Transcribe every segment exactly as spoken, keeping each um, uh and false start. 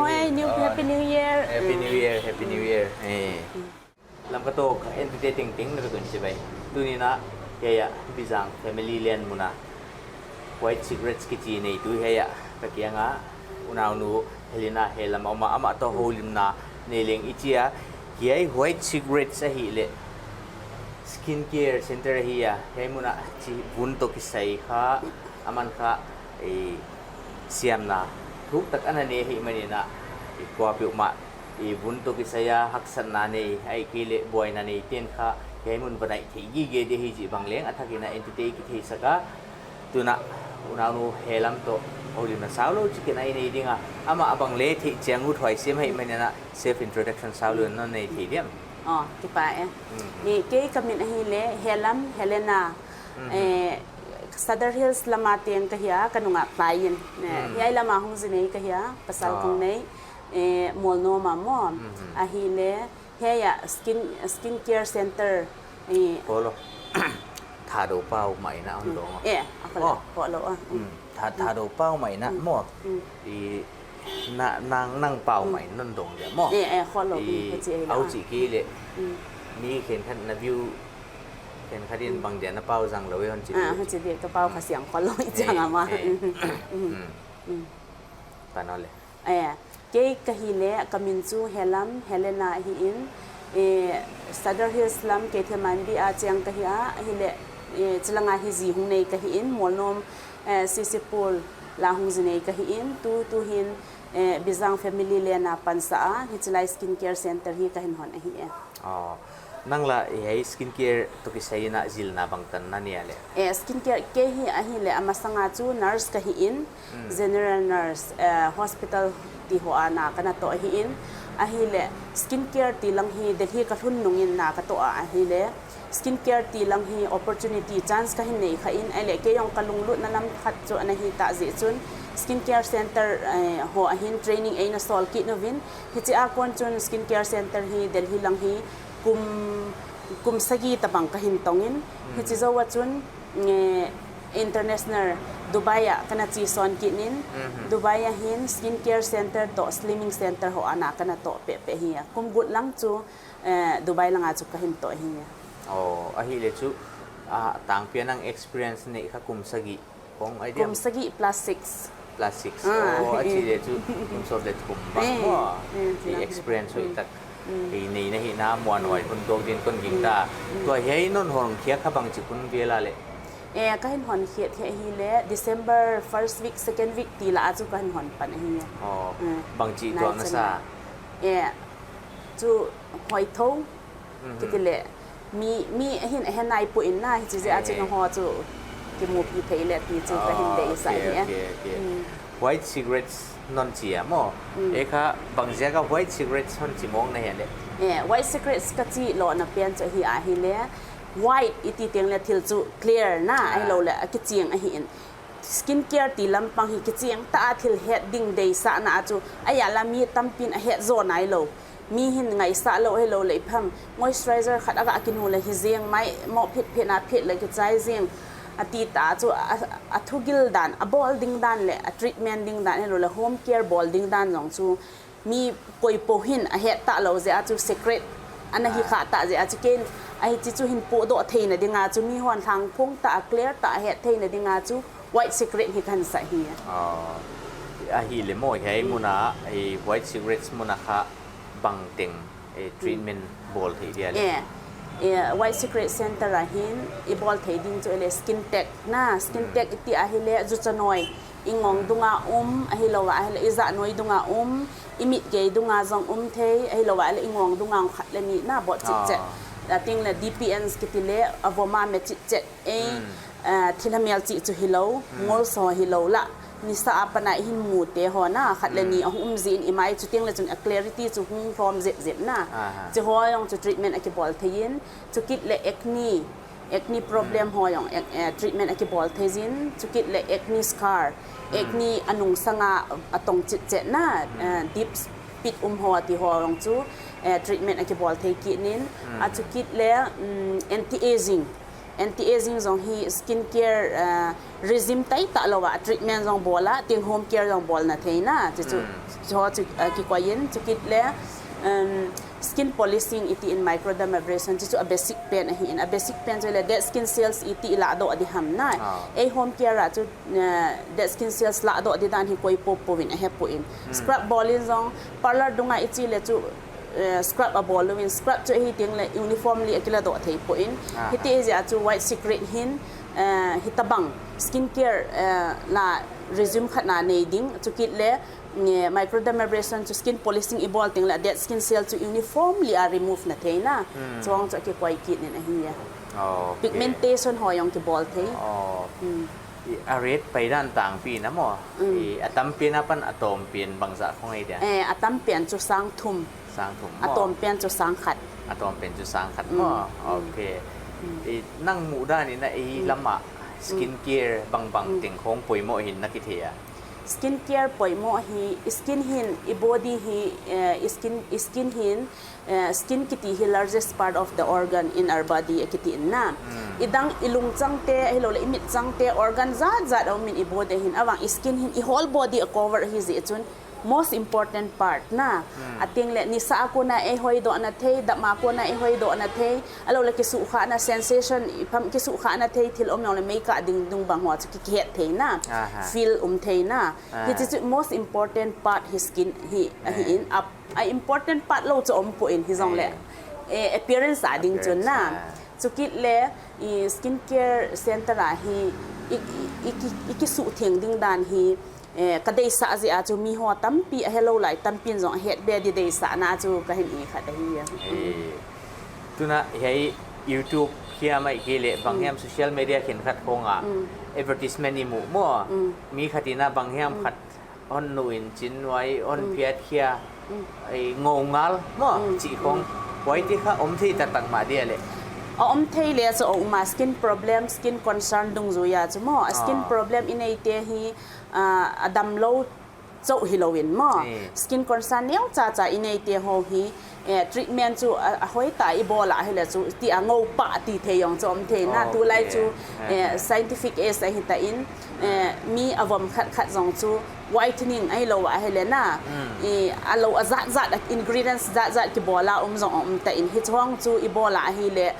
Hey, new, Happy New Year. Happy New Year, Happy New Year. Eh. Lamka to ka entute ting ting na ka tun chibai. Tuni na, ya ya, Bijang Family Lane muna White Cigarettes kichi neitu hi ya, ka kianga, unaunu Helena Helam ama, ama to holimna nei leng ichia, hiai White Cigarettes ahile Skin Care Center ahi a, hiai muna chi vun to kisai kha, aman kha, eh, siamna thuk tak ana nei hi manina, eh, kua piu ma, eh, vun to kisai a haksatna nei, ahihkeileh buaina nei ten kha, hiai mun va nai thei gige di hi chi bang leng, a thak ina entute kithei saka, tuna, unaunu Helam to holimna sao lou chi kina i nei dinga, ama abang le thei chiang u thoi siam hi manina, self introduction sao lou non nei thei diam. Oh, kipa e. Mm. Ni kei ka min ahile Helam Helena. Mm. Eh, Sadar Hills lama teng ka hia, ka nunga pai in. Eh, mm, hiai lama hung ji nei ka hia, pasal kong nei. Eh, Molnom a mo. Mm. Ahile, hiai a skin, skin care center. Eh, Polo. Thado pau mai na on dong. Eh, a polo. Oh. Polo a. Mm. Tha, Thado pau mai na mo. Mm. I na, nang, nang pau mai non dong dia mo. Eh, eh, kholo, I, mm, ka chi ai la. Au chi ki le. Mm. Mi khen khat na view, khen khat in bang dia na pau jang lou hon chi. Ah, hon chi dia ka pau kha siang kholo i chang ama. Eh. Mm. Mm. Mm. Panole. Eh, kei ka hile, ka min chu Helam, Helena ahi in. Eh, Sadar Hills lam, Keithelmanbi a chiang ka hi a, ahile, eh, chilanga hi ji hung nei ka hi in, Molnom, eh, Sisipur la hung ji nei ka hi in, tu, tu hin, eh, Bijang Family Lane a pansa a, hichilai Skin Care Center hi ka hin hon ahi e. Oh, nang la, eh, hiai skin care to kisai na jilna bang tan na nei a le? Eh, skin care kei hi ahile, amasanga chu nurse ka hi in, mm, general nurse, eh, hospital ti ho a na ka na to ahi in, ahile, skin care ti lang hi Delhi ka lhun nung in na ka to a ahile, skin care ti lang hi opportunity chance ka hin nei kha in, ahile kei jong ka lunglutna lam khat chu ana hi ta jeh chun, skin care center, eh, ho a hin training ei na sol kit nuvin, hichi a kon chun skin care center hi Delhi lang hi kum, kum sagi tabang ka hin tong in, mm, hichi jou a chun, eh, international Dubai a ka na chi son kit in, mhm, Dubai a hin skin care center to slimming center ho a na ka na to pehpeh hi a. Kum gup lang chu, eh, Dubai langa chu ka hin to hi a. Oh, ahile chu, ah, tangpi a nang experience nei kha kum sagi kong ai diam? Kum sagi plus six. Plus six. Ah. Oh, achi le chu kum som le thum bang mo. Eh, eh, I experience hoi tak. Mm. I nei na hi na muan hoi hun dok din kon ging ta. Mm. Tua hiai non hon khia kha bang chi kun vela le? Eh, ka hin hon khiat hi ahile December first week, second week ti la a chu ka hin hon pan ahi. Oh, mm, bang chi tua na sa? Eh, chu hoi tho. Mhm. Kiti le, mi, mi ahin ahe nai poi na, hichi jeh a, eh, ching ho chu kimupi thei le ti chu ka hin deisah hi e. Ah, okay, okay, okay. Mm. White cigarettes non chi a mo. Mm. E kha, bang jeh a white cigarettes hon chi mong na hi le? Eh, white cigarettes ka chi lona pen chu hi ahile, white i ti teng le thil chu clear na, ah, ahilou le akiching ahi in. Skin care ti lampang hi kiching ta a thil het ding deisahna a chu, ahi a la mi tampin ahet jo nai lou. Mi hin ngaisah lou, hello le ipi ham, moisturizer khat aga kinu le hi jing, mai mo phit phit na phit le kichai jing. Ati ta chu a, a thugil dan, abol ding dan le, a treatment ding dan, hello le home care bol ding dan jong chu mi koi po hin ahet ta lou jeh a chu secret ana hi kha ta jeh a chu ken ahi chi chu hin podoh theina dinga chu mi hon lhang phong ta a clear ta a het theina dinga chu white cigarette hi ka hin sa hi. Ah, ahile mo hiai muna, eh, white cigarettes muna kha bang teng, eh, treatment bol thei dia le? Eh, eh, White Cigarette Center a hin i bol thei ding chu le skin tech na, skin tech i ti ahile juchanoi i ngong dunga um, ahilou ahile i jahnoi dunga um, i mitgei dunga jong um thei, ahilou ahile i ngong dunga khat le ni na bol chitchet. Ah. Ating le D P Ns kiti le avom a me chitchet. Ei, ah, thilha mel chih chu hilou, ngol so hilou la. Nisa a pana i hin mu te ho na, khat le ni ahung um jin i mai chu ting le chun a clarity chu hung lhom jep jep na. Aha. Chu ho jong chu treatment a kibol thei in, chukit le acne, acne problem ho jong, ac-, eh, treatment a kibol thei jin, chukit le acne scar, acne anung sanga atong chitchet na, eh, deep pit um ho ti ho jong chu, eh, treatment a kibol thei kit in, achukit le, mm, anti-aging, Anti-aging jong hi skin care, uh, regime tai ta lou a treatment jong bol a, ting home care jong bol na thei na, chu chu, chu chu, uh, kikoi in, chu kit le, um, skin polishing iti in microdermabrasion, chu chu a basic pen ahi in, a basic pen chu le dead skin cells iti la do di ham na. Ah. Ei home care a chu, uh, dead skin cells la do di dan hi koi po po in a he po in. Scrub bol in jong, parlor dunga ichi le chu, eh, scrub a bol uvin, scrub chu hi ting le uniformly a kila do thei po in. Ah. Hiti jia chu white secret hin, eh, hitabang skin care, eh, la regime khat na nei ding, chu kit le, eh, microdermabrasion chu skin polishing i bol ting le dead skin cell chu uniformly a remove na thei na. Chuang chu a kikoi kit nin ahi a. Oh, okay. Pigmentation ho jong kibol thei. Oh. I, a rate pai dan tangpi na mo. I, a tampi na pan a tompi in bangza khong ei dia. Eh, a tampi an chu sang thum. Sang thum mo. A tompi an chu sang khat. A tompi an chu sang khat mo. Okay. I, nang mu dan in a ei lama skin care bang bang ting khong poimo hin na kithei a. Skin care poimo hi, skin hin, i body hi, eh, i skin, i skin hin, eh, skin kiti hi largest part of the organ in our body a kiti in na. I dang i lungchang te, hilou le i mitchang te, organ jat jat a um in i body hin, avang i skin hin i whole body a cover hi jeh chun most important part na. A ting le nisa a kona ei hoi do na thei, dam a kona ei hoi do na thei, alou le kisuhkhah na sensation, i pham kisuhkhah na thei, thil um jong le mei kah ding dung bang ho chu ki, kihet thei na. Feel um thei na. Hichi chu most important part hi skin hi, ahi in, a, a important part lou chu um po in hi jong le, eh, appearance a ding chun na. Chu kit le, i skin care center a hi, i, i, i, ki, i kisuhtheng ding dan hi, eh, ka deisah jeh a chu mi ho tampi a helou lai, tampi in jong a het be di deisah na chu ka hin i khat ahi a. Tuna hei YouTube hiam ahikei le bang hiam social media khin khat khong a advertisement i mu mo. Mi khat in a bang hiam khat hon nu in chin vai, hon phiat khia, ei ngou ngal mo, chi khong. Vai ti kha um thei ta tak ma dia le. A um thei le chu a um a skin problem, skin concern dungjuia chu mo. A skin problem i nei te hi, ah, a damlou chauh hilou in mo. Skin concern neo cha cha i nei te ho hi, eh, treatment chu a, a hoi ta i bol a hile chu ti a ngou pah ti thei jong chu um thei na. Tulai chu, eh, scientific age ahi ta in, eh, mi a vom khat khat jong chu whitening ahilou a hile na. I a lou a jat jat a ingredients jat jat kibol a um jong um ta in hi chong chu i bol a hile,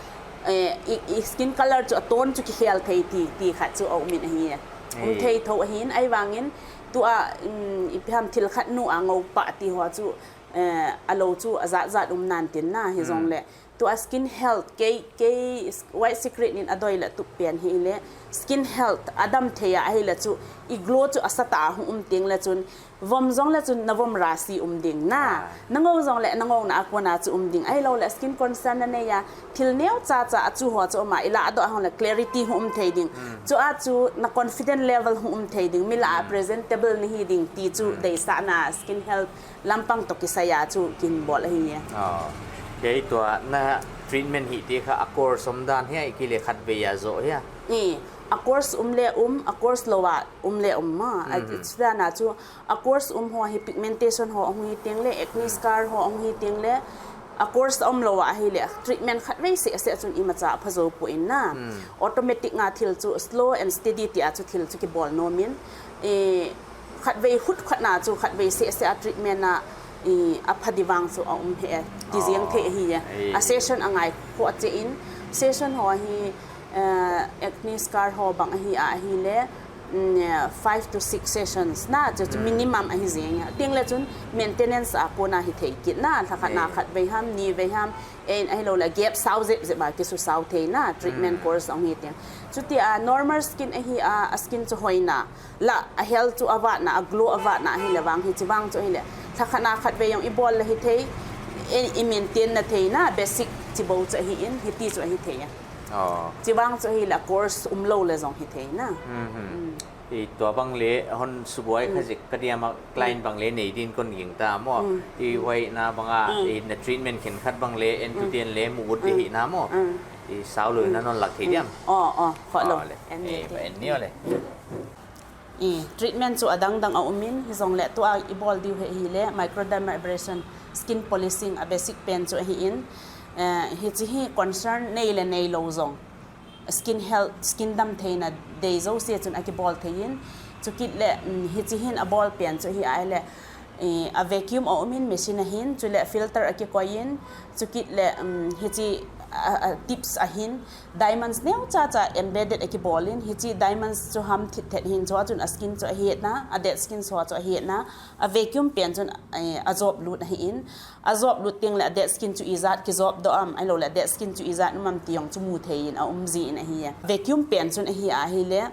eh, i, i skin color chu a tone chu kikhel thei ti, ti khat chu a um in ahi. Um thei tho ahin, ahivangin, tua, um, ipi ham thil khat nu a ngou pah ti ho chu, eh, a lou chu a jat jat um nan tin na, hi jong le. Tua skin health, kei, kei, white secret in a doi le tup pen hi le, skin health, a dam thei a, ahi le chu, i glow chu a sa ta a hung um ting le chun, vom jong le chun na vom rasi um ding na. Na ngou jong le na ngou na a kona chu um ding. Ahilou le skin concern na nei a, thil neo cha cha a chu ho chu um a, i la a do a hung le clarity hung um thei ding. Chu a chu na confident level hung um thei ding. Mi la a presentable na hi ding ti chu deisah na skin health lampang toh kisai a chu kin bol ahi. Kei tua na treatment hi ti kha a course um dan hi a i kile khat vei a jo hi a. I, a course um le um, a course lou a um le um ma. A, chu dan a chu a course um ho hi pigmentation ho hung hi ting le, acne scar ho hung hi ting le, a course um lou a hi le, treatment khat vei seh seh chun imacha a pha jo po in na. Automatic nga thil chu slow and steady ti a chu thil chu kibol nom in. I, khat vei hut khat na chu khat vei seh seh a treatment na, i, a pha di vang chu a um he, ti jeng thei hi ya. A session a ngai kho a che in, session ho hi, eh, acne scar ho bang ahi a ahi le, mm, eh, five to six sessions na, chu, chu minimum ahi jeng a. Ting le chun maintenance a kona hi thei kit na, lha khat na khat vei ham, ni vei ham, en ahilou le gap sau jep jep a kisu sau thei na, treatment course ong hi ting. Chuti a normal skin ahi a, a skin chu hoina, la a health chu a vat na, a glow a vat na ahi le vang hi chi vang chu ahi le. Lha khat na khat vei jong i bol le hi thei, en i maintain na thei na, basic chi bou chu ahi in, hiti chu ahi thei a. Chi vang chu ahi le course um lou le jong hi thei na. I tua bang le hon subuai kha jik ka diam a client bang le nei din kon ging ta mo. I huai na bang a, i na treatment khen khat bang le en tu tien le mu ut di hi na mo. I sau lui na non lak thei diam. Oh, oh, kho lo. En ni le. I treatment chu a dang dang a um in, hi jong le tua i bol diu he hi le microdermabrasion, skin polishing a basic pen chu ahi in. Eh, hi chi hi concern nei le nei lou jong. skin health, skin damtheina dei jouse chun akibol thei in, chukit le, um, hiche hin abol pen chu hi ahile, eh, a vacuum a um in machine a hin, chule filter akikoi in, chukit le, um, hiche, a, a tips a hin diamonds neocha cha embedded akibol in, hiche diamonds chu ham thit thet hin chu a chun a skin chu ahetna, a dead skin chu a chu ahetna, a vacuum pen chun, eh, ajop lut ahi in, ajop lut teng le a dead skin chu ijat kijop doh am, ahilou le a dead skin chu ijat um am ti jong chu mu thei in a um ji in ahi e. Vacuum pen chun ahi ahile,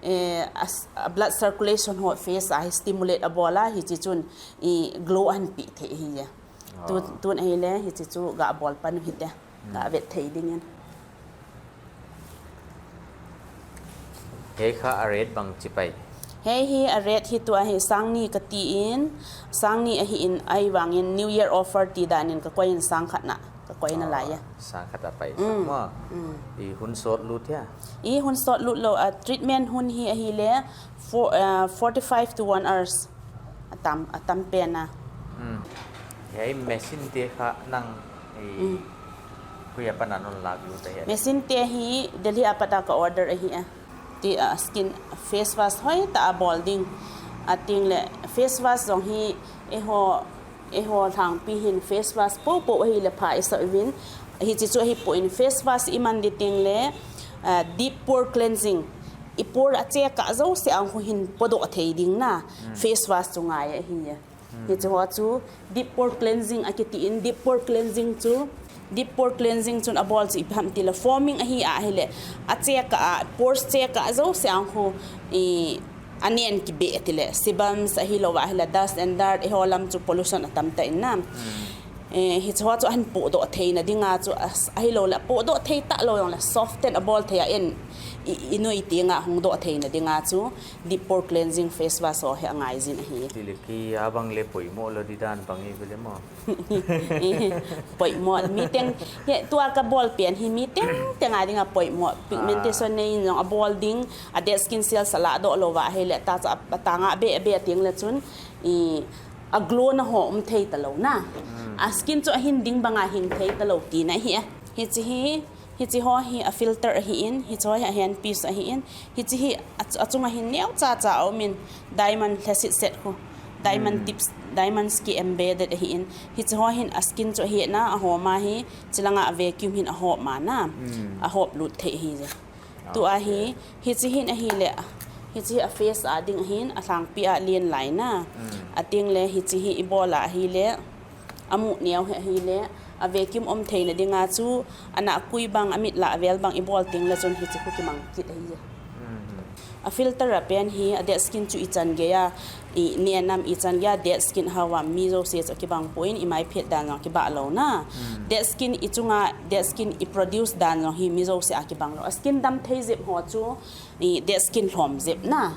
eh, a s-, a blood circulation ho face a hi stimulate abol a, hiche chun i glow ahin pe thei ahi e. Tu, ah, tun ahile, hiche chu ga bol pan u hite, ga vet thei ding in. Hei kha a rate bang chi pai? Hei hi a rate hi tua hi sang ni kati in, sang ni ahi in, ahivang in New Year offer ti dan in kakoi in sang khat na, kakoi na lai a. Sang khat a pai sa ma. I hun sot lut hia? I hun sot lut lou, a treatment hun hi ahile four, uh, forty-five to one hours. Atam, atam pen a. Hei machine te kha nang, eh, koi a pat a non lak lut ahi? Machine te hi Delhi a pat a ka order ahi a. Ti, ah, skin face wash hoitah a bol ding. Ateng le face wash jong hi eiho, eiho lhangpi hin face wash popo ahile pha isah uvin. Hiche chu ahipoi in face wash iman di teng le, ah, deep pore cleansing. I pore a chekah jouse a khu hin podoh thei ding na. Face wash chu ngai ahi e. Hiche ho chu deep pore cleansing akiti in, deep pore cleansing chu, deep pore cleansing chun abol chu ipi ham tile foaming ahi ahile, a chekah a, pores chekah jouse a khu, i, anen kibeh tile, sebums ahilou ahile, dust and dirt, eiho lam chu pollution atam tah in na. Eh, hiche ho chu ahin podoh theina dinga chu, as-, ahilou le, podoh thei talou jong le, soften abol thei a in, i, i noi tenga hung doh theina dinga chu, deep pore cleansing face wash ho hi angai jin ahi. Tile kei a bang le poimo lou di dan bang i vele mo. Poimo, mi teng, he, tua ka bol pen hi mi teng, teng a dinga poimo. Pigmentation nei in jong abol ding, a dead skin cells ala doh lou va ahile, ta cha, atang a be, be teng le chun, i, a glow na ho um thei talou na. A skin chu ahin ding banga hing thei talou tina ahi e. Hiche hi, hiche ho hi a filter ahi in, hiche ho hi a handpiece ahi in, hiche hi a, achunga hin neocha cha a um in diamond lhesit set khu, diamond tips, diamonds ki embedded ahi in, hiche ho hin a skin chu ahetna, ahom a hi, chilanga a vacuum hin ahop ma na, ahop lut thei ahi je. Tua hi, hiche hin ahile, hiche hi a face a ding ahin, a lhangpi a len lai na. Ateng le, hiche hi ibol a ahile, amu neo hi ahile, a vacuum um theina dinga chu, ana kui bang, amit lah vel bang ibol teng le chun hiche khu kimang kit ahi. A filter a pen hi, a dead skin chu ichan gei a, i nen am ichan gei a, dead skin hao am mi jouse chu kibang poi in, i mai phet dan jong kibah lou na. Dead skin i chunga, dead skin i produce dan jong hi mi jouse a kibang lou. A skin dam thei jep ho chu, i dead skin lhom jep na.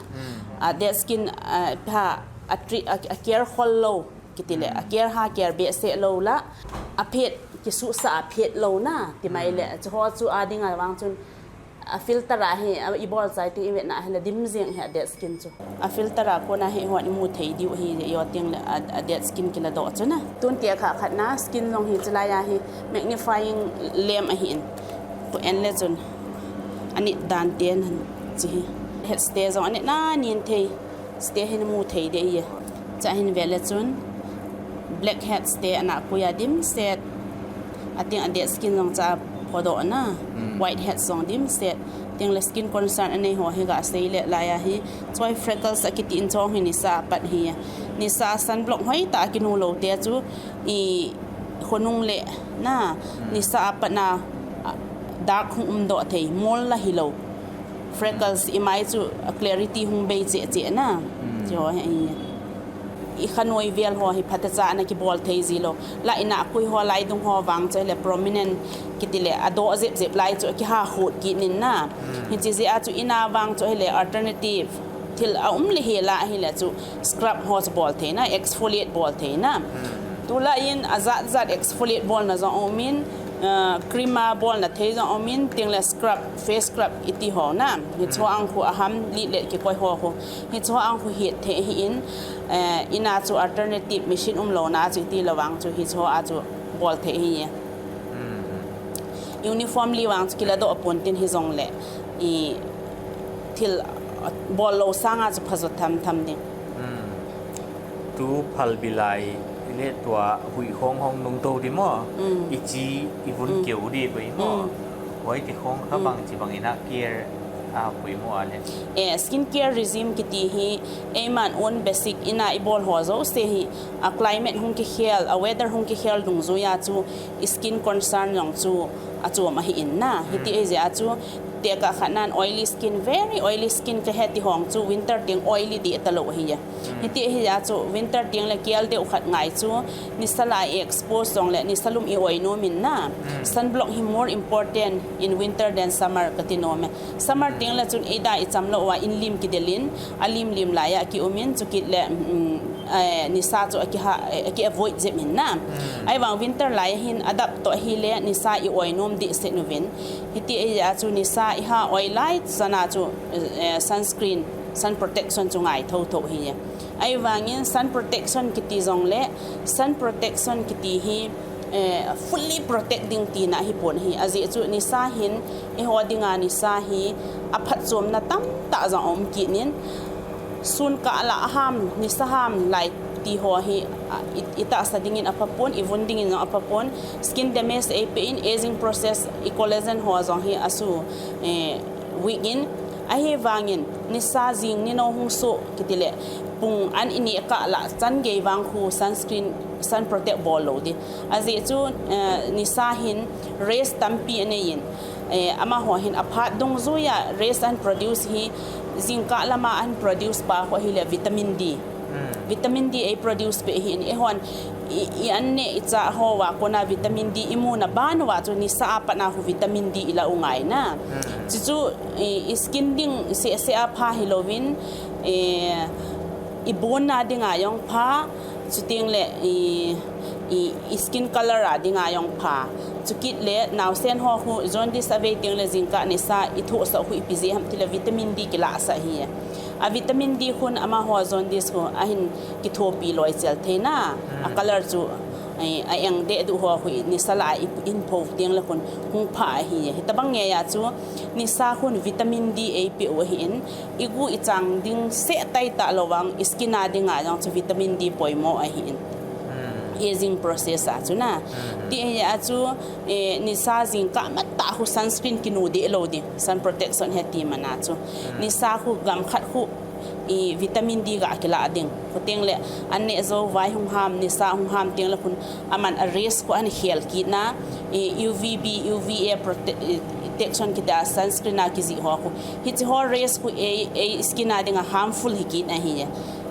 A dead skin, a, pha, a tri-, a, a care khol lou, kiti le, a care ha care behseh lou la, a phet, kisuhsah a phet lou na, ti mai le, chu ho chu a dinga vang chun, a filter a hi, a, ibol chai teng ivet na ahile dim jeng hi a dead skin chu. A filter a kona hi hon imu thei diu hi, io teng le a, a dead skin kila doh chu na. Tun tia kha khat na, skin jong hi chulai a hi magnifying lamp ahi in. Pu en le chun. Anit dan te nan chi hi. Head state jong anit na nin thei. State hin mu thei de ye. Cha hin ve le chun black heads te ana kui a dim set. Ateng a dead skin jong cha phodoh na. White heads jong dim set. Teng le skin concern anei ho hi ga sei le lai a hi. Choi freckles akiti in chong hi nisa a pat hi. Nisa a sunblock hoitah a kinu lou te chu i khonung le na. Nisa a pat na, a, dark hung um doh thei. Mol la hilou. Freckles i mai chu a clarity hung bei cheh cheh na. Chu ho hi, i khanoi vel ho hi phatecha ana kibol thei ji lou. La ina kui ho lai dung ho vang chu le prominent kiti le a doh jep jep lai chu kiha hut kit nin na. Hichi jeh a chu ina vang chu le alternative thil a um le hi la hi le chu scrub ho chu bol thei na, exfoliate bol thei na. Tu la in a jat jat exfoliate bolna jong um in, ah, cream a bolna thei jong um in, teng le scrub, face scrub iti ho na. Hicho ang khu a ham li le kikoi ho khu. Hicho ang khu hi thei hi in, eh, ina chu alternative machine um lou na chu iti lou vang chu hicho a chu bol thei hi. Uniformly vang chu kiladoh pon tin hijongle, i thil bol lou sanga chu phajo tham tham ding. Hmm. Tu phalbi lai le tua huih khong hong nung to di mo. Mm. I chi i vun keu di poi mo. Huai ti khong kha bang chi bang ina care a poi mo a le. Eh, skin care regime kiti hi eiman own basic ina i bol ho jouse hi a climate hung kikhel, a weather hung kikhel dungjuia chu i skin concern jong chu a chom ahi in na. Hiti ei jeh a chu tekah khat nan oily skin, very oily skin kahi ti hong chu winter teng oily di talou ahi a. Hiti ahi a chu winter teng le kel deuh khat ngai chu nisa la i expose jong le nisa lum i oi nom in na. Sunblock hi more important in winter than summer kati nom e. Summer teng le chun eida i cham lou uva in lim kidel in, a lim lim lai a ki um in chu kit le, mm, eh, nisa chu aki ha, eh, aki avoid jep in na. Ahivang winter lai hin adap to hi le nisa i oi nom di se nuvin. Hiti ei a chu nisa i ha oi lai sana chu, eh, sunscreen, sun protection chu ngai tho tho hi. Ahivangin sun protection kiti jong le, sun protection kiti hi, eh, fully protect ding tina hi pon hi. Ajeh chu nisa hin, i ho dinga nisa hi, a phatchomna tamtah jong um kit in, sun kah la ham, nisa ham lai ti ho hi, a, i, i tahsa dingin a pha pon, i vun dingin jong a pha pon, skin damage ei pe in, aging process, i collagen ho jong hi a su, eh, weak in, ahivangin, nisa jing ni no hung so, kiti le, pung an i neh kah la, chan gei vang khu sunscreen, sun protect bol lou di. Ajeh chu, eh, nisa hin rays tampi a nei in, eh, amaho hin a phat dungjuia rays an produce hi, jingkah lama an produce pa khu hi le vitamin D. Vitamin D ei produce pe hi in, i hon, i, i an neh i chah ho uva kona vitamin D i muna ban uva chu nisa a pat na khu vitamin D i la u ngai na. Chuchu, i, i skin ding seh seh a pha hi louvin, eh, i bonna dinga jong pha, chuteng le, i, i, i skin color a dinga jong pha. Chukit le, naosen ho khu, jaundice a vei teng le jingkah nisa, i thohsah khu ipi jeh ham ti le vitamin D kilah sah hi. A vitamin D khun amaho jaundice khu, ahin kithopi loi chel thei na, a color chu, eh, a eng deh duh ho khu, nisa la a i, in pho teng le khun, hung pha ahi. Hitabang ngeia chu, nisa khun vitamin D ei pe u ahi in, i gu i chang ding seh tai ta lou vang, i skin a dinga jong chu vitamin D poimo ahi in. Aging process a chu na. Ti ahi a chu, eh, nisa jingkah matah khu sunscreen kinu deh lou di. Sun protection he ti mana chu. Nisa khu gam khat khu, i vitamin D ga kilah ding. Khuteng le an neh jou vai hung ham, nisa hung ham teng le khun aman a rays khu an khel kit na. I U V B, U V A prote-, i, protection kiti a sunscreen a kijih ho khu. Hichi ho rays khu ei, ei skin a dinga harmful hi kit ahi.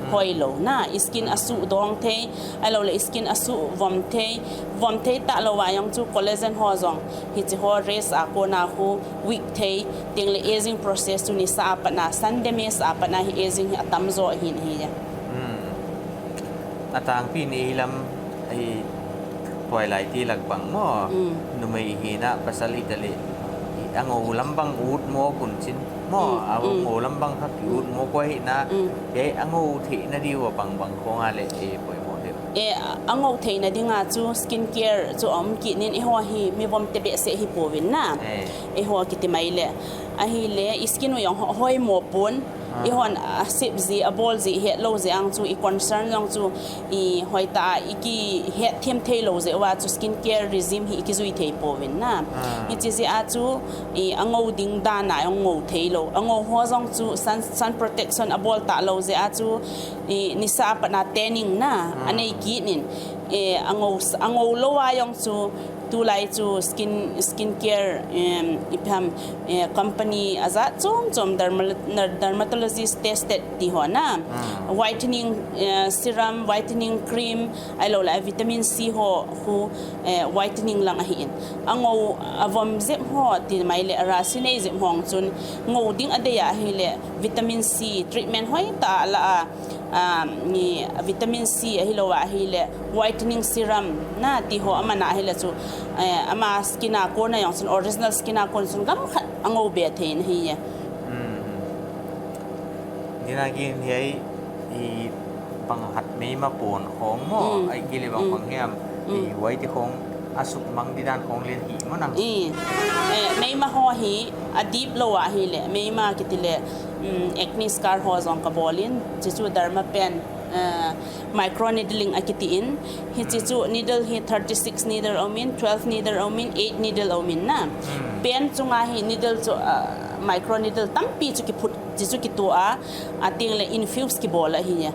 Hoilou na, i skin a su dong thei, ahilou le i skin a su vom thei, vom thei ta lou va jong chu collagen ho jong. Hichi ho rays a kona khu weak thei, teng le aging process chu nisa a pat na, sun damage a pat na hi aging hi atam jo ahin ahi. A tangpi ni lam, i, tuailai ti lak bang mo. Numei hi na pasal hi ta le, i, a ngou lam bang ut mo kun chin mo, a ngou lam bang kha ki ut mo ko hi na, i, a ngou thei na di wa bang bang khong a le, i, poimo di. E, a ngou thei na dinga chu skin care chu um kit nin i ho hi mi vom te behseh hi pouvin na. I ho kiti mai le. Ahile, i skin u jong ho-, hoimo pon. I hon a sep ji, a bol ji, het lou ji ang chu, i concern jong chu, i hoitah a, i kihet them thei lou ji uva chu skin care regime hi i kijui thei pouvin na. Hichi ji a chu, i a ngou ding dan a jong ngou thei lou. A ngou ho jong chu sun, sun protection a bol ta lou ji a chu, i nisa a pat na tanning na, a nei kit nin. I a ngou, a ngou lou a jong chu, Tulai chu skin, skin care, em, ipi ham, eh, company a jat chom chom dermal-, ner-, dermatologist tested ti ho na. Whitening, eh, serum, whitening cream, ahilou le vitamin C ho khu, eh, whitening lang ahi in. A ngou, a vom jep ho ti mai le a rasi nei jep ho chun ngou ding a dei ahile vitamin C treatment hoitah a la a, ah, ni vitamin C ahilou ahile whitening serum na ti ho a man ahile chu, eh, ama skin a kon a jong chun, original skin a kon chun gam khat a ngou be thei in ahi e. Ni na kin hiai i pang hat mei ma pon khong mo, ai kile bang bang hiam, i white khong Asuk mang di dan kong lin hi mo nang. I, eh, meima ho hi, a deep lou a hi le, meima kiti le, um, acne scar ho jong ka bol in, chuchu Dermapen, eh, micro needling a kiti in, hi chuchu needle hi thirty-six needle om in, twelve needle om in, eight needle om in na. Pen chunga hi needle chu, ah, micro needle tampi chu kiphut, chuchu kitu a, a ting le infuse kibol a hi.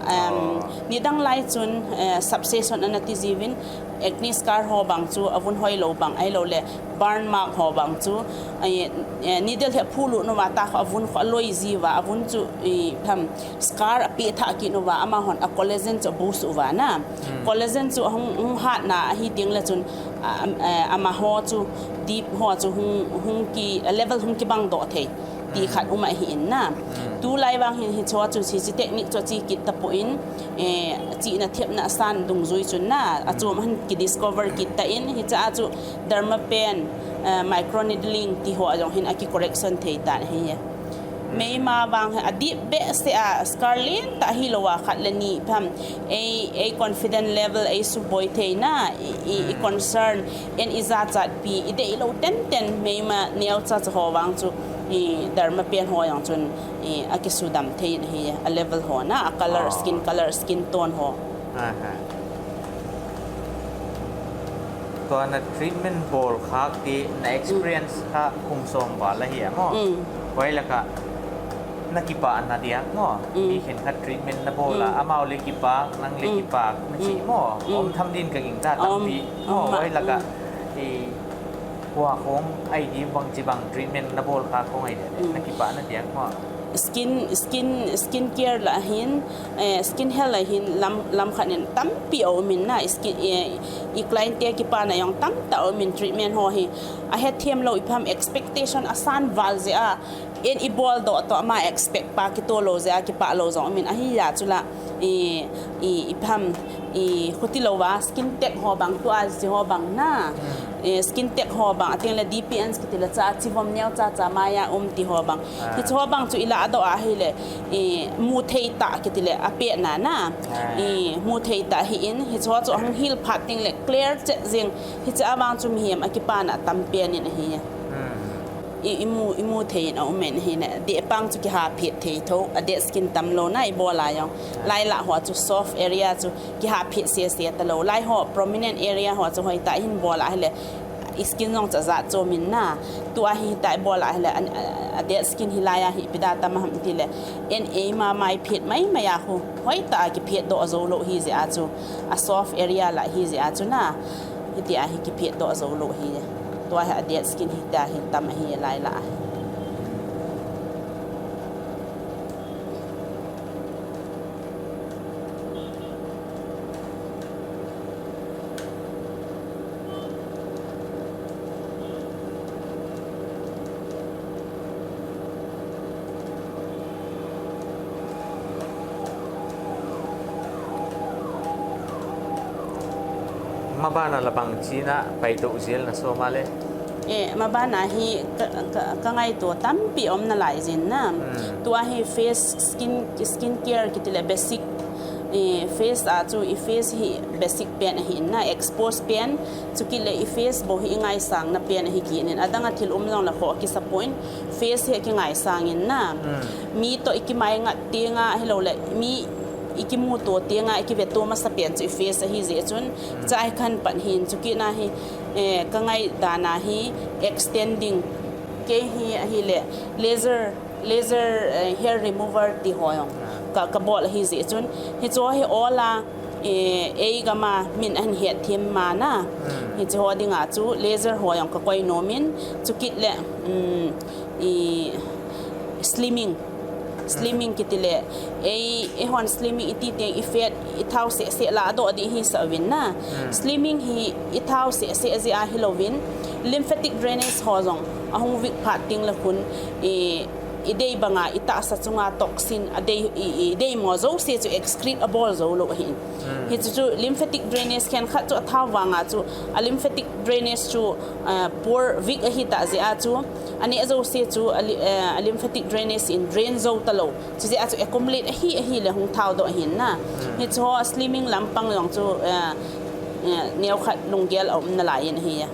Um, nidang lai chun, eh, subsession ana ti jiuvin, acne scar ho bang chu, avun hoi lou bang, ahilou le, burn mark ho bang chu, eh, eh, needle hi aphu lut uva, ta kho avun kho aloi jiuva, avun chu, eh, tham, scar api tha kit uva, amahon a collagen chu boost uva na. Collagen chu hung, hung hat na, ahi ting le chun, a, a, eh, amaho chu, deep ho chu hung, hung ki, a level hung kibang doh thei. Ti khat um ahi in na. Tulai vang hin hicho chu hiche technique chu chi kit tapon, eh, chihna thepna asan dungjui chun na, achom ahin ki discover kit tan, hicha chu Dermapen, eh, micro needling ti ho a jong hin aki correction thei tan ahi. Meima vang hi a deep behseh a scar lentah hilou a khat le ni tham, ei, ei confident level ei suboi thei na, i, i, i concern, en i jachat pi, i deilou tenten, meima neocha cha ho vang chu, i, Dermapen ho jong chun, i, aki sudam thei in ahi, a level ho na, a color, skin color, skin tone ho. Aha. Tua na treatment bol khak ti na experience kha kum som val ahi a mo. Huai laka na kipah na dia mo. Mi khenkhat treatment na bol a, amau le kipah, nang le kipah, na chi mo. Om tham din ka ging ta tampi mo. Huai laka, i, hua khong, ai di bang chi bang treatment na bol khak khong ai dia, na kipah na dia mo. Skin, skin, skin care la hin, eh, skin health la hin lam, lam khat in tampi a um in na, skin, eh, i client te kipana jong tamtah a um in treatment ho hi. A hethem lou i pham expectation asan val jeh a, en i bol doh toh ama expect pa kitoh lou jeh a kipah lou jong um in ahi a chu la. I, i, i pham, i, khuti lou va, skin tech ho bang, tua chi ho bang na. I, skin tech ho bang, a ting le D P N kiti le cha, chivom neo cha cha maya um ti ho bang. Hichi ho bang chu i la doh a hi le, i, mu thei ta kiti le, a pe na na. I, mu thei ta hi in, hichi ho chu hung hil phat ting le, clear chet jing, hichi a vang chu mihem a kipana tam pen in ahi. I, i mu, i mu thei in a um in hi na, deh pang chu kiha phet thei tho, a dead skin tam lou na, i bol a jong. Lai la ho chu soft area chu kiha phet se se ta lou. Lai ho prominent area ho chu hoi ta hin bol a hi le, i skin jong cha jat chom in na. Tua hi ta i bol a hi le, a, a, a dead skin hi lai a hi pi da tam ham ti le. En ei ma mai phet mai mai a khu. Hoi ta ki phet doh jou lou hi jeh a chu. A soft area la hi jeh a chu na. Hiti a hi ki phet doh jou lou hi. Tua hi a dead skin hiti a hi tam hi lai la. Maban a la bang chi na pai doh jel na so ma le. Eh, maban a hi ka, ka, ka ngaito tampi om na lai jin na. Hmm. Tua hi face skin, skin care kiti le basic, eh, face a chu i face hi basic pen ahi na, expose pen, chukit le i face bou hi i ngaisang na pen ahi kit in, adang a thil um jong la kho kisa pon, face hi ki ngaisang in na. Hmm. Mi toh i ki mai ngat teng a, hilou le, mi i ki mu to teng a, i ki ve to masa pen chu i face ahi jeh chun, hmm, cha hi khan pan hin, chukit na hi, eh, ka ngai dan a hi, extending, kei hi ahi le, laser, laser, eh, hair remover ti ho jong. Ah. Ka, ka bol ahi jeh chun. Hichi ho hi ol a, eh, ei gam a min ahin het them ma na. Hmm. Hichi ho ding a chu laser ho jong ka koi nom in. Chukit le, um, i slimming. Slimming kiti le, ei, ei hon slimming i ti teng i fat, i thau seh seh la doh di hi sa vin na. Hmm. Slimming hi i thau seh seh jeh a hilou vin, lymphatic drainage ho jong, a hung weak phat ting le khun, i, i dei bang a, i tahsa chunga toxin, a dei, i, i dei mo jouse chu excrete a bol jou lou ahi. Hmm. Hichu chu lymphatic drainage khenkhat chu a thau vang a chu, a lymphatic drainage chu, ah, poor weak ahi ta jeh a chu, a neh jouse chu a li-, eh, a lymphatic drainage in drain jou ta lou. Chu jeh a chu accumulate ahi, ahi le hung thau doh ahin na. Hmm. Hichi ho slimming lampang jong chu, eh, Eh, neokhat lunggel a um nalai in ahi a.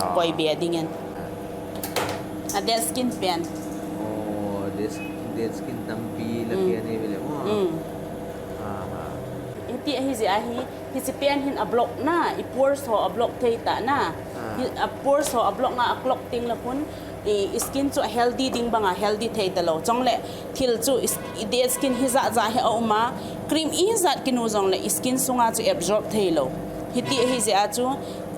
Ah. Koi be dingin. A dead skin pen. Oh, dead, dead skin tampi la kia nei vele mo. Mm. Ah. Hiti ahi jeh a hi, hiche pen hin a block na, i pores ho a block thei ta na. Ah. Hi, a pores ho a block nga a clog teng le khun, i, i skin chu a healthy ding banga healthy thei talou. Chule thil chu i, i dead skin hijat jat hi a um a, cream ijat kinu jongle i skin sunga chu absorb thei lou. Hiti ahi jeh a chu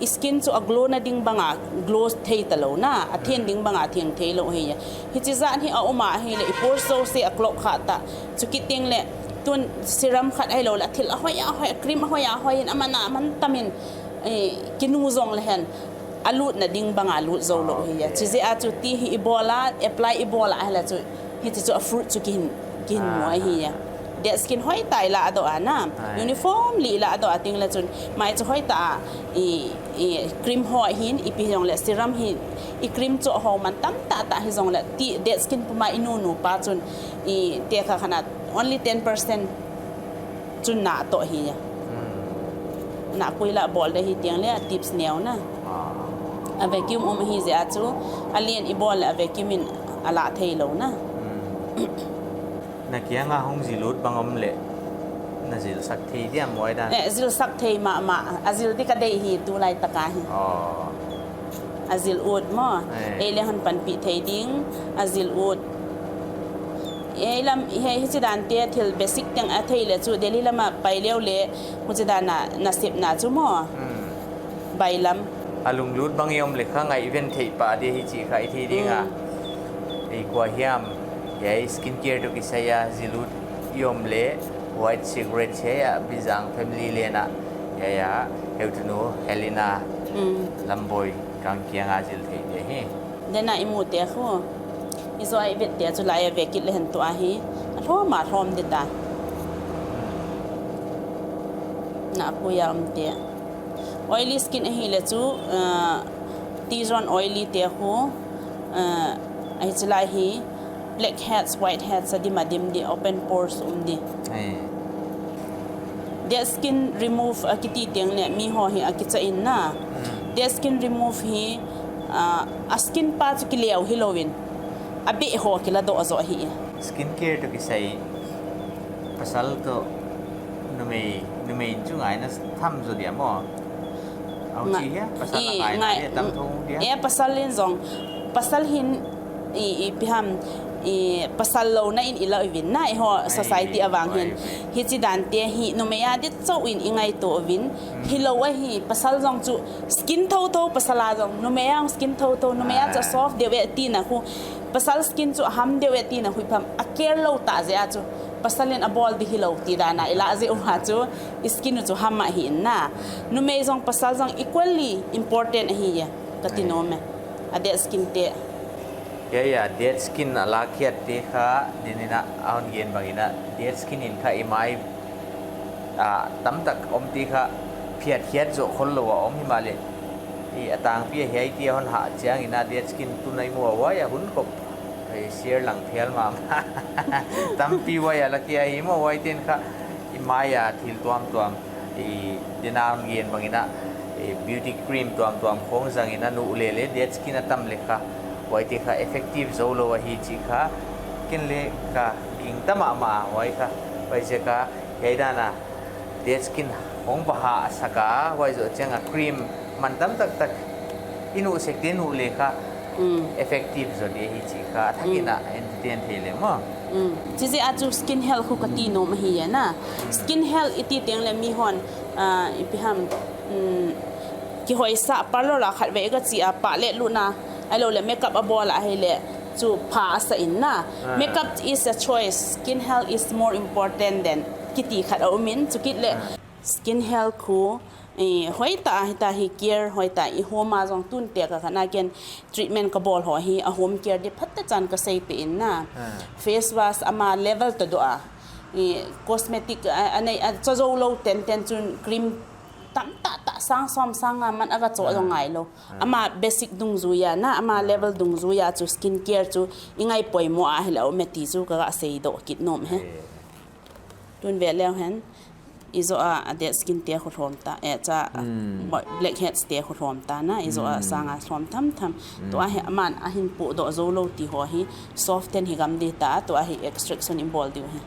i skin chu a glow na ding banga glow thei talou na, a then ding banga then thei lou ahi. Hiche jat hi a um a ahile i pores jouse a clog kha ta. Chukit teng le tun serum khat ahilou le thil ahoi ahoi, cream ahoi ahoi in aman a aman tam in, eh, kinu jongle hen a lut na ding banga lut jou lou ahi. Okay. Hiche jeh a chu ti hi i bol a, apply i bol a ahile chu, hiche chu a fruit chu kihin, kihin mu ahi. Dead skin hoitah i ladoh a na. Ai. Uniformly i ladoh a teng le chun, mai chu hoitah a, i, i cream ho hin, ipi jongle serum hin, i cream chu ho man tam tah tah hi jongle, ti dead skin puma i nu nu pa chun, i te kha khan a, only ten percent chun na toh ahi. Hmm. Na kui la bol de hi teng le a tips neo na. Ah. A vacuum um ahi jeh a chu, a lien i bol le a vacuum in a la thei lou na. Hmm. Na kianga hung jil ut bang um le, na jil sak thei diam mo ai dan. Eh, jil sak thei mama, a jil di ka dei hi tulai tah a hi. Oh. A jil ut mo. Eh. Ei le hon panpi thei ding, a jil ut. Ei lam, hi, hiche dan te thil basic teng a thei le chu Delhi lama pai leu le, hiche dan a, na sep na chu mo. Hmm. Bailam. A lunglut bang i um le kha ngai ven thei pa de hiche kha i thei ding a. Hmm. Ei kua hiam, ei skin care toh kisai a jil ut i um le, white cigarette che a, Bijang family le na, ei a, heu tunu, Helena, Hmm. Lamboi, kang kianga jil thei de hi. Dena i mu te khu. I jo a i vet te chu lai a ve kit le hen tu ahi. A lhom a lhom di ta. Na kui a um te. Oily skin ahi le chu, uh, T-zone oily te khu, uh, ahi chu lai hi blackheads, whiteheads a dim a dim di, open pores um di. Ai. Dead skin remove a kiti teng le mi ho hi a kicha in na. Hmm. Dead skin remove hi, ah, a skin pa chu kileo hi louvin, a beh ho kila doh jo hi. Skin care toh kisai pasal toh numei, numei in chu ngaina tham jo dia mo. Au Nga- chi hia, pasal i- ngaina ngai- dia tam thong dia. E pasal in jong, pasal hin i, ipi ham, i pasal louna in i la uvin na, i ho Ai, society a vang hin. ai, ai. Hiche dan te hi, numei a dit chauh in i ngaito uvin, Hmm. hi lou ahi, pasal jong chu skin tho tho, pasal a jong, numei a jong skin tho tho, numei a chu a Ai. soft deu e tina khu, pasal skin chu a ham deu e tina khu, ipi ham, a care lou ta jeh a chu, pasal in a bol di hi lou ti dan a, i la jeh u a chu, i skin u chu ham ahi in na. Numei jong pasal jong equally important ahi e, ka ti Ai. nom e. A dead skin te. Ya, ya, dead skin a la khiat te kha, ni ni na, a hon gen bang in a, dead skin in kha i mai, a, tam tak om ti kha, phiat khiat jo khol lou a om hi ma le. I a tang pi a hiai ti a hon ha chiang in a dead skin tu nai mu a wai a hun kop. Ai, share lang phial ma ma. Tampi wai a la kia hi mo wai ten kha, i mai a thil tuam tuam. I, dena hon gen bang in a, i, beauty cream tuam tuam khong jang in a nu le le, dead skin a tam le kha, wai te kha effective jo lou ahi chi kha, ken le ka ging ta ma ma, wai kha, wai je ka, hei dan a, dead skin hong ba ha a sa ka, wai jo chang a cream man tam tak tak, i nu sek te nu le kha, Mm. effective jo de hi chi kha, thak in a, entertain thei le mo. Mm. Chi jeh a chu skin health khu ka ti nom ahi e na. Skin health i ti teng le mi hon, ah, ipi ham, mm, kihoisah parlour a khat vei ka chi a pah le lut na, ahilou le makeup a bol a ahile chu pha a sa in na. Ah. Makeup is a choice, skin health is more important than kiti khat a um in, chu kit le Ah. skin health khu, eh, hoitah a hita hi care, hoitah i home a jong tun te ka khan a ken treatment ka bol ho hi a home care di phat ta chan ka sei pe in na. Ah. Face wash ama level to do a. I cosmetic a, a nei a cho jo lou ten ten chun cream tam tah tah sang som sang nga man a va cho jong ngai lou. Ama basic dungjui a na, ama level dungjui a chu skin care chu i ngai poimo a hi lou me ti chu ka ga sei doh kit nom e. Eh. Tun ve leu hen. Ijo a, a dead skin te khu lhom ta, eh, cha, a, blackheads te khu lhom ta na, ijo a, sanga lhom tham tham. Tua hi aman ahin podoh jou lou ti ho hi, soften hi gam di ta, tua hi extraction in bol diu hi.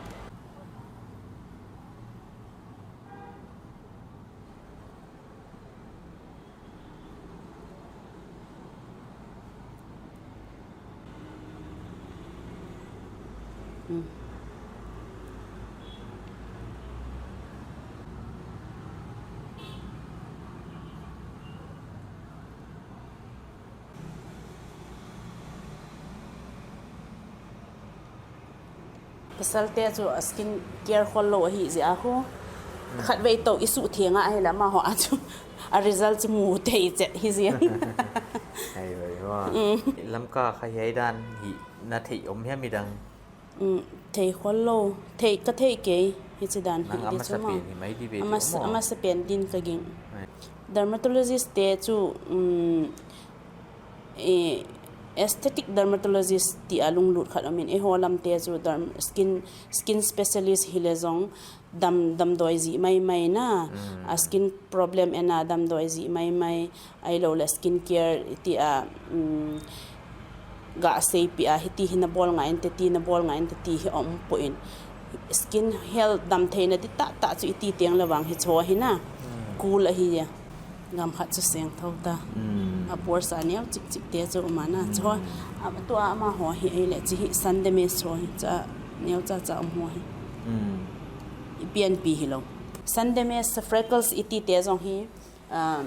Pasal te chu a skin care khol lou ahi jeh a khu. Khatvei tou isuh theng a ahile amaho a chu a result chu mu thei chet hi jeh. Hai, hai, wa. Lamka kha hiai dan hi na thei om hia midang? Thei khol lou, thei ka thei kei, hichi dan hi di chu ma. Amasapen din ka ging. Dermatologist te chu, um, eh, aesthetic dermatologist ti a lunglut khat umin, eiho lam te chu derm-, skin, skin specialist hile jong dam, damdoi ji mai mai na, a skin problem ena damdoi ji mai mai, ahilou le skin care ti a, um, ga seipi a, hiti hi na bol ngai inte, ti na bol ngai inte, ti hi um poi. Skin health damtheina di tahtah chu iti teng le vang hicho hi na. Cool ahi ya. Gam khat chu seng thou ta. A pores a neo chik chik te chu um a na. Chu a, tua amaho hi ahile, chi hi sun damage ho hi, cha neo cha cha um ho hi. I pianpi hilou. Sun damage, freckles iti te jong hi, ah,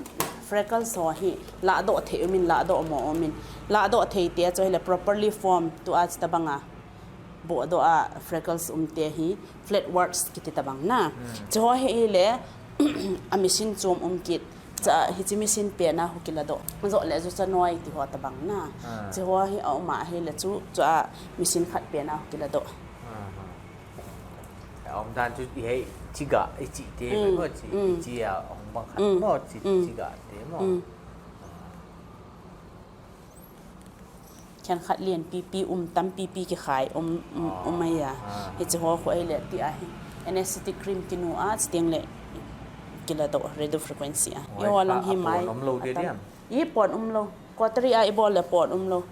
freckles ho hi lahdoh thei umin, lahdoh mo umin. Lahdoh thei te chu hile properly form tua chi tabang a. Bohdoh a freckles um te hi flat warts kiti tabang na. Chi ho hi hile, a machine chom um kit. Cha hichi machine pen a khu kiladoh. Joh le joh cha noi ti ho tabang na. Chi ho hi a um a hile chu, chu a machine khat pen a khu kiladoh. A um dan chu i hei chiga, i chi te mo, chi, chi a um bang khat mo, chi, chiga te mo. Khenkhat lian pipi um, tam pipi kikhai um, um, um ai a. Hichi ho khu ahile ti ahi. Anesthetic cream kinu a, chuteng le kiladoh radio frequency a. Eiho lang hi mai. I pon umlou. Cautery a i bol le pon umlou.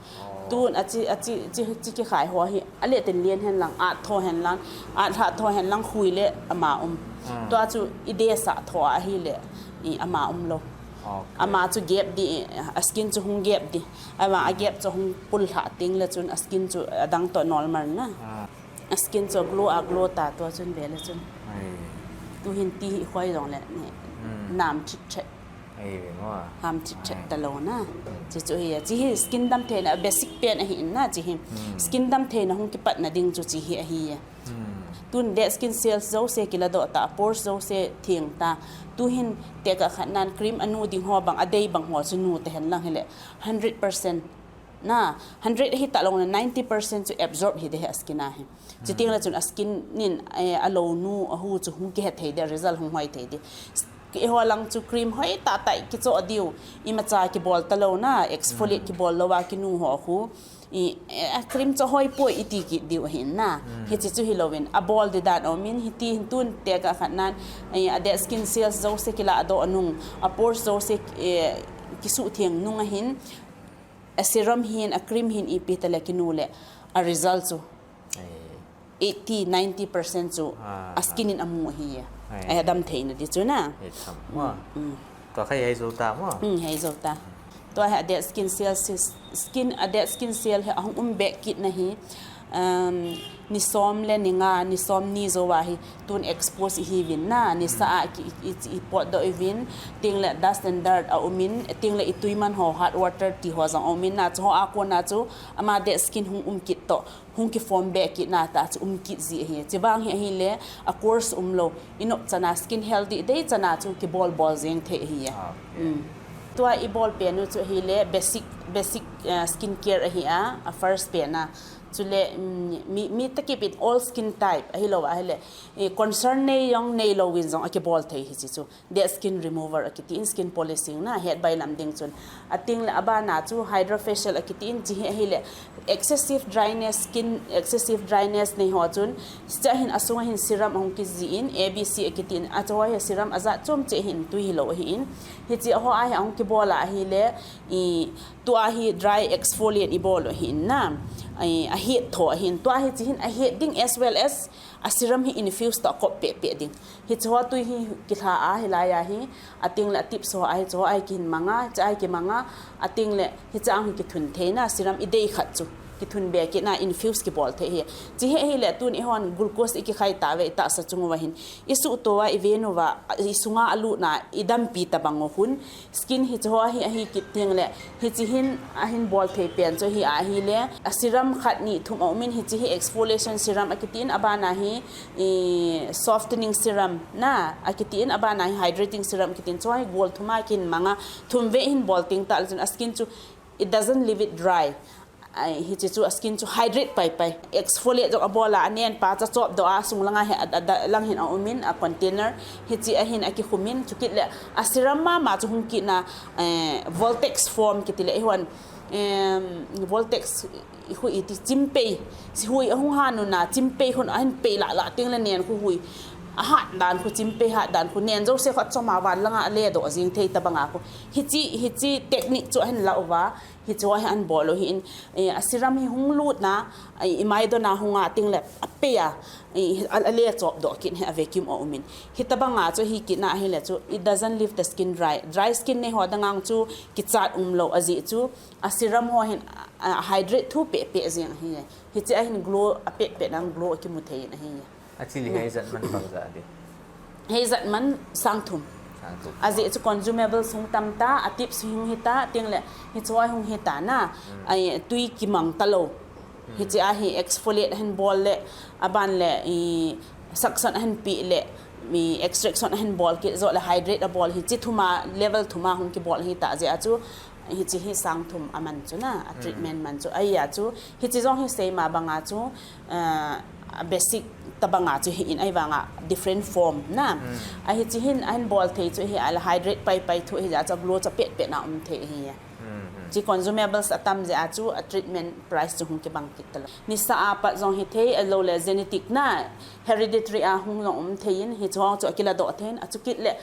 Tun a chi, a chi, chi, chi kikhai ho hi, a le tin lian hen lang, at tho hen lang, at lha tho hen lang, khui le ama um. Tua chu i de sa tho ahile, i ama umlou. Ama chu gap di, a skin chu hung gap di. Ama a gap chu hung pul lha teng le chun a skin chu adang toh normal na. A skin chu glow a glow ta tua chun ve le chun. Tu hin ti hi khoi jong le, nam chit chet. Ham chit chet ta lou na. Chi chu hi a, chi hi skin damtheina, basic pen ahi in na, chi hi. Skin damtheina hung kipatna ding chu chi hi ahi a. Tun dead skin cells jouse kiladoh ta, pores jouse theng ta. Tu hin tekah khat nan cream anu ding ho bang, adei bang ho chu nu ta hen lang hile. Hundred percent. Na, hundred ahi ta lou na, ninety percent chu absorb hi de hi a skin a hi. Chuteng le chun a skin nin, eh, a lou nu, a hu chu hung kihe thei de, result hung hoi thei de. Eiho lang chu cream hoi tahtah kichoh diu, imacha kibol ta lou na, exfoliate kibol lou a kinu ho khu. I, eh, a cream chu hoi poi iti kit diu ahi na. Hichi chu hilouvin, a bol di dan umin, hiti hin tun tekah khat nan, eh, a dead skin cells jouse kiladoh nung, a pores jouse, eh, kisuhtheng nung ahin, a serum hin, a cream hin ipi tale kinu le, a result chu eighty, ninety percent chu a skin in amu ahi. Ai, a damtheina di chu na. Tua kha hei jou ta mo? Hmm, hei jou ta. Tua hi a dead skin cell, skin, a dead skin cell hi ahung um bek kit na hi, um, ni som le ni nga, ni som ni jou a hi tun expose ihiuvin na, nisa a ki, i, i, i potdoh uvin, teng le dust and dirt a umin, teng le i tuiman ho, hot water ti ho jong a umin na, chu ho a kona chu ama dead skin hung um kit toh, hung kiform bek kit na ta chu um kit ji ahi. Chuvang hi ahile, a course umlou, i nop chana skin healthy dei chana chu kibol bol jeng thei ahi. Tua i bol pen u chu ahile, basic, basic, eh, skin care ahi a, a first pen a. Chule, mm, mi, mi takip in all skin type, ahilou ahile, eh, concern nei jong, neilou in jong, akibol thei hiche chu. Dead skin remover akiti in skin polishing na, het bai lam ding chun. Ating le abana chu hydrofacial akiti in chi hi ahile, excessive dryness, skin excessive dryness nei ho chun, cha hin asung hin serum ahung kiji in, A B C akiti in, achu ho hi serum ajat chom che hin tui hilou ahi in. Hiche ho a hi ahung kibol a ahile, i, tua hi dry exfoliant ibol u ahin na, ai, ahet tho ahin, tua hi chi hin ahet ding as well as a serum hi infuse toh akop peh peh ding. Hiche ho tui hi kilha a, hilai a hi, ating le a tips ho a hi, chu ho a hi kihin manga, cha a hi kimanga, ating le hiche ang hi kithun thei na, serum idei khat chu kithun be kit na, infuse kibol thei hi. Chi hi ahile tun eihon glucose ikikhai tauve itahsa chung uva hin. Isuhto a, iven uva, isunga alutna, idampi tabang u hun. Skin hiche ho hi ahi kit teng le, hiche hin ahin bol thei pen chu hi ahile, a serum khat ni thum aum in, hiche hi exfoliation serum akiti in, abana hi, i, softening serum na akiti in, abana hi hydrating serum akiti in, chu hi gol thum a kihin manga, thum vei hin bol teng tah le chun a skin chu it doesn't leave it dry. Ai, hiche chu a skin chu hydrate pai pai. Exfoliate jong abol a, anen pa cha chop doh a, sung langa hi a, a, a, lang hin aum in, a container. Hiche a hin akikhum in, chukit le a serum mama chu hung kit na, eh, Voltex foam kiti le, eihon, em, Voltex hui iti chimpei. Si hui ahung han u na, chimpei hun ahin pei lah lah teng le nen khu hui. Ahat dan khu chimpei hat dan khu nen jouse khat chom a van langa ale doh jing thei tabang a khu. Hiche, hiche technique chu ahin la uva. Hiche ho hi ahin bol u ahin, eh, a serum hi hung lut na, eh, imai dona hung a teng le apei a, eh, a, ale chop doh kit hi a vacuum aum in. Hitabang a chu hi kit na ahile chu, it doesn't leave the skin dry. Dry skin nei ho dang ang chu kichat umlou ajeh chu, a serum ho hin, a, a hydrate thu peh peh jeng ahi. Hiche a hin glow apeh peh na glow akimu thei in ahi. Achili hi ijat man bang ja di. Hi ijat man sang thum. Sang thum. Ajeh chu consumable sung tam ta, a tips hung hita, teng le, hiche ho hung hita na. Hmm. Ai, tui kimang talou. Hmm. Hiche a hi exfoliate ahin bol le, aban le, i, suction ahin pe le, i, extraction ahin bol kit jo le hydrate abol hiche thum a, level thum a hung kibol hita jeh a chu, hiche hi sang thum aman chu na, a treatment man chu. Ahi a chu, hiche jong hi seima bang a chu, ah, a basic tabang a chu hi in ahi vang a different form na. Mm. Ahi chi hin ahin bol thei chu hi a la hydrate pai pai thu hi ja chu glow cha pet pet na um thei hi. Mm, mm. Chi consumables atam jeh a chu a treatment price chu hung kibang kit talou. Nisa a pat jong hi thei alou le genetic na hereditary a hung jong um thei in hi chu chu akila doh thei in a chu kit le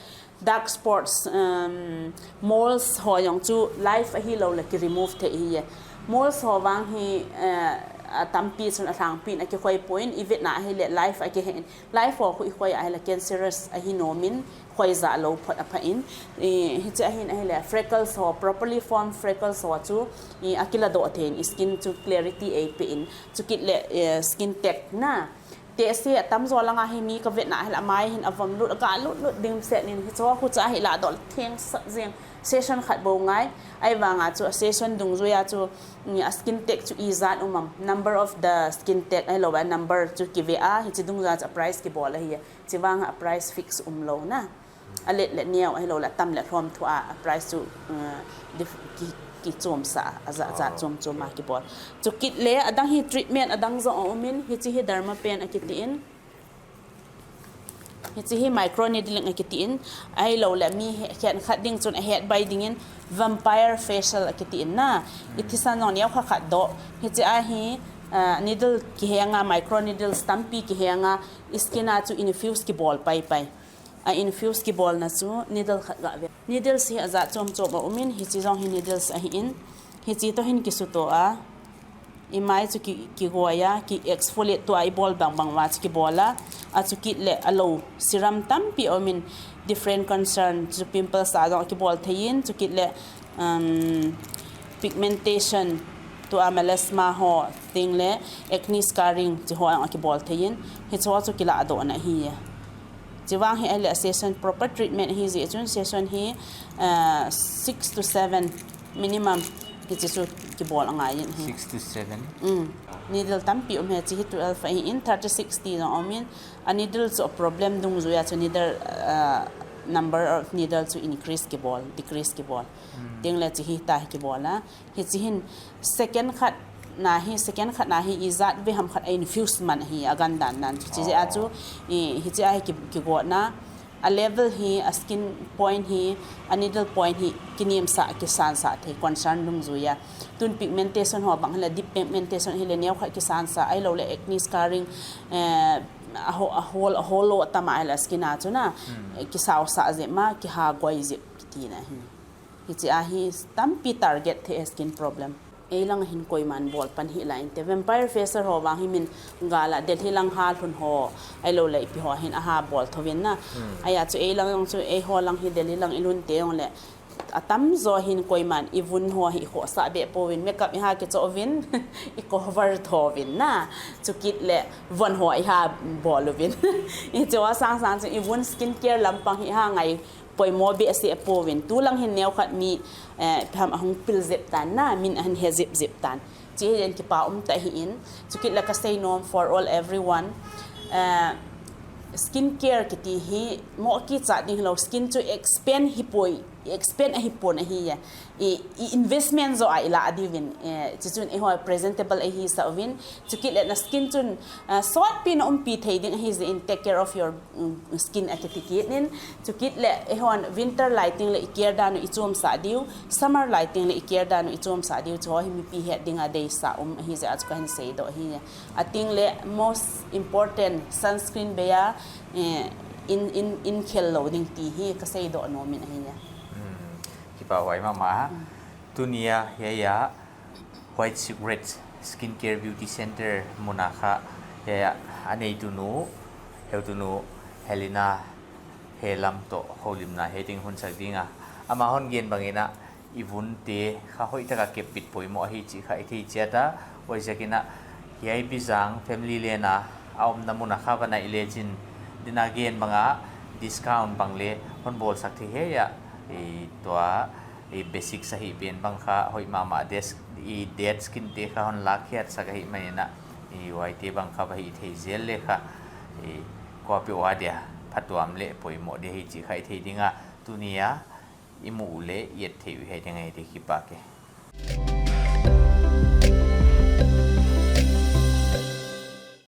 Dark spots, um, moles ho jong chu live ahi lou le ki remove thei ahi e. Moles ho vang hi, eh, atampi chun alhangpi in akikhoi poi, i vetna ahile live akihe in. Live ho khu i khoi ahile cancerous ahi nom in, khoi ja lou phot apha in. I, hiche ahin ahile freckles ho, properly formed freckles ho chu i akila doh thei in, i skin chu clarity eipe in. Chukit le, eh, skin tag na. Tehse atamjo langa hi mi ka vetna ahile amai hin avom lut, aga lut lut dimset in hiche ho khu chu ahi ladoh le theng sat jeng session khat bou ngai. Ahivanga chu a session dungjuia chu, mm, a skin tag chu ijat um am, number of the skin tag ahilou a number chu kive a, hiche dungjuia chu a price kibol ahi. Chuvang a price fix umlou na. Alet le neo ahilou le atam le lhom thu a, a price chu, uh, dif-, ki, kichomsa a, ajat jat chom chom a kibol. Chukit le adang hi treatment adang jong aum in, hiche hi Dermapen akiti in. Hiche hi microneedling akiti in. Ahilou le mi he, khen khat ding chun ahet bai ding in vampire facial akiti in na. I thisan jong neo kha khat doh. Hiche a hi, uh, needle kihenga, microneedles tampi kihenga, i skin a chu infuse kibol pai pai. A infuse kibolna chu needle khat ga ve. Needles hi ajat chom chom aum in, hiche jong hi needles ahi in. Hiche toh hin kisuto a. I mai chu ki, kigoi a, ki exfoliate tua i bol bang bang uva chu kibol a. A chukit le alou serum tampi aum in different concern chu pimples a jong kibol thei in, chukit le um, pigmentation, tua melasma ho, teng le acne scarring, hiche ho jong akibol thei in, hiche ho chu kiladoh na ahi e. Chuvang hi ahile a session proper treatment ahi jeh chun session hi, uh, six to seven minimum hiche chu kibol angai in ahi. Six to seven? Um, needle tampi um e, hiche hi twelve ahi in, thirty-six ti jong um in, a needle chu a problem dungjuia chu needle, uh, number of needle chu increase kibol, decrease kibol. Hmm. Teng le hiche hi ta hi kibol a. Hiche hin second khat Na hi second khat na hi ijat ve ham khat a infuse man hi agan dan nan chu. Chi je a chu, i, hi chi a hi ki, ki go na. A level hi, a skin point hi, a needle point hi, kiniam sa, kisan sa thei concern lum zui a. Tun pigmentation ho bang hile, deep pigmentation hile, neo khat kisan sa, ai lo le acne scarring, eh, a ho, a hol, a hol lo tama hile skin a chu na, eh, kisau sa zep ma, kiha goi zep kiti na hi. Hi chi a hi tampi target thei skin problem. Ei lang hin koiman bol pan hi la inte. Vampire facer ho vang hi min gala Delhi lang ha lhun ho. Ai lo le ipi ho hin aha bol thovin na. Ai a chu ei lang jong chu ei ho lang hi Delhi lang ilhun te jong le. Atam jo hin koiman ivun ho hi khosa be povin makeup iha kicho vin i cover thovin na. Chukit le von ho iha bol uvin. I chu a sang sang chu ivun skincare lampang hi ha ngai poimo behseh pouvin. Tu lang hin neo khat mi, eh, pham ahung pil zep tan na, min ahin he zep zep tan. Chi hi jen kipa um ta hi in. Chukit le ka sei nom for all everyone. Eh, skincare kiti hi mo kicha ding lo, skin chu expand hi poi, expand ahi pon ahi ya. I, i investment jo a ila adiuvin, eh, chi chun eiho presentable ahi sa uvin. Chukit le na skin chun, eh, sot pi na umpi thei ding ahi je in take care of your, mm, skin a kiti kit nin. Chukit le eihon winter lighting le i care dan u i chom sa diu, summer lighting le i care dan u i chom sa diu, chu hi mipi het ding a dei sa um ahi je a chu ka hin sei do hi. Ating le most important sunscreen be a, eh, in, in, in khel lo ding ti hi ka sei do nom in ahi ya. Hmm. Kipa huai mama. Hmm. Tunia, ya, ya. White Secret Skincare Beauty Center muna kha, he, anei tunu, heu tunu, Helena, he lam to, holimna, he ding hun sak dinga. Ama hon gen bangina, ivun te, kha hoi taka kep bit poimo ahi chi kha i thei chiata, oi jakina, hiai Bijang family lena, a omna muna kha vana i le chin, dina gen banga, discount bang le, hon bol sak thei he ya, i tua, i basic sahi pen bang kha, hoi mama des, i dead skin te kha hon lak hiat sak ahi mai na, i huai te bang kha vahi thei zel le kha, i kua pe ua dia, phatuam le poimo dia hi chi kha i thei dinga, tunia, i mu u le, i et thei u hei dinga i te kipa ke.